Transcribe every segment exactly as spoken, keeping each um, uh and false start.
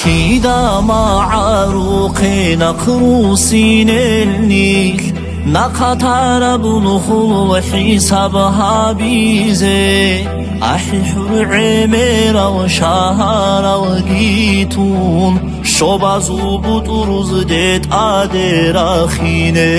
Кида магӀарухъе нахъ руссинел нилъ, нахъа тараб нухул хӀисаб гьабизе, ахӀи-хӀур гӀемерал шагьаралги тун, щобазул бутӀрузде тӀаде рахине.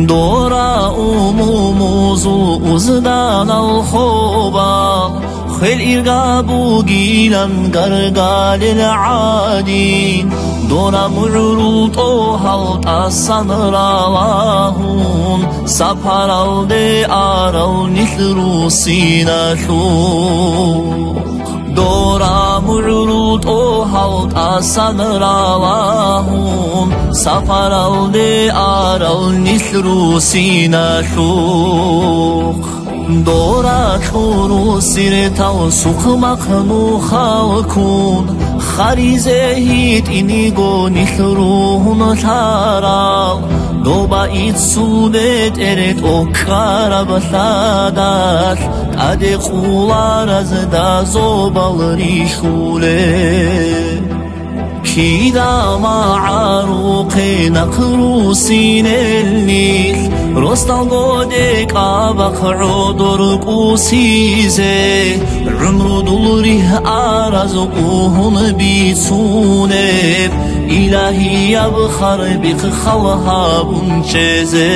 Дора умумузул узданал хобал, хвел ирга бугилан гаргалел гӀадин, дора мугӀрул тӀогьал тӀасан ралагьун, сапаралде арал нилъ руссиналъухъ. Дора мугӀрул тӀогьал тӀасан ралагьун, сапаралде арал нилъ руссиналъухъ. Дора кьуру сиртал сухъмахъ нухал ккун, харизе гьитӀинго нилъ ругьун лъарал, доба иццул бетӀер тӀокӀкӀараб лъадалъ, тӀаде къуларазда зобал рихьулеб. Кида магӀарухъе нахъ руссинел нилъ, росдалго декӀабахъ гӀодор кӀусизе, гӀумрудул ригь араз угьун бицунеб, илагьияб харбихъ хал гьабун чӀезе.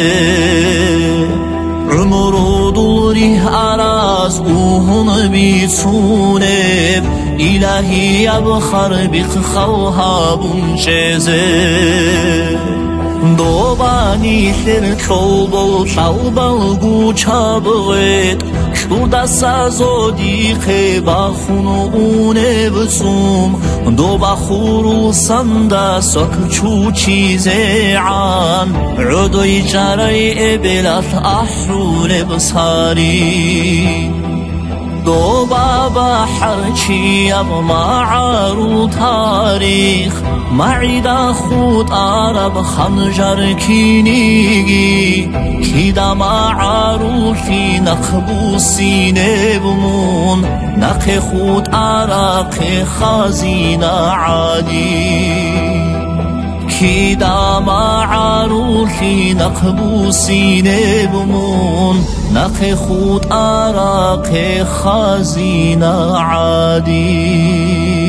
ГӀумрудул ригь араз угьун бицунеб, илагьияб харбихъ хал гьабун чӀезе. Доба нилъер кьолбол лъалбал гучаб гъветӀ, кьурдаса зодихъе бахун унеб цӀум, доба хурул санда сок чучизегӀан, гӀодой чӀарай эбелалъ ахӀулеб сари. Доба бахӀарчияб магӀарул тарих, магӀида хутӀараб ханжар киниги, кида магӀаруллъи нахъ буссинеб мун, нахъе хутӀарахъе хазина гӀади. Кида магӀаруллъи нахъ буссинеб мун, нахъе хутӀарахъе хазина гӀади.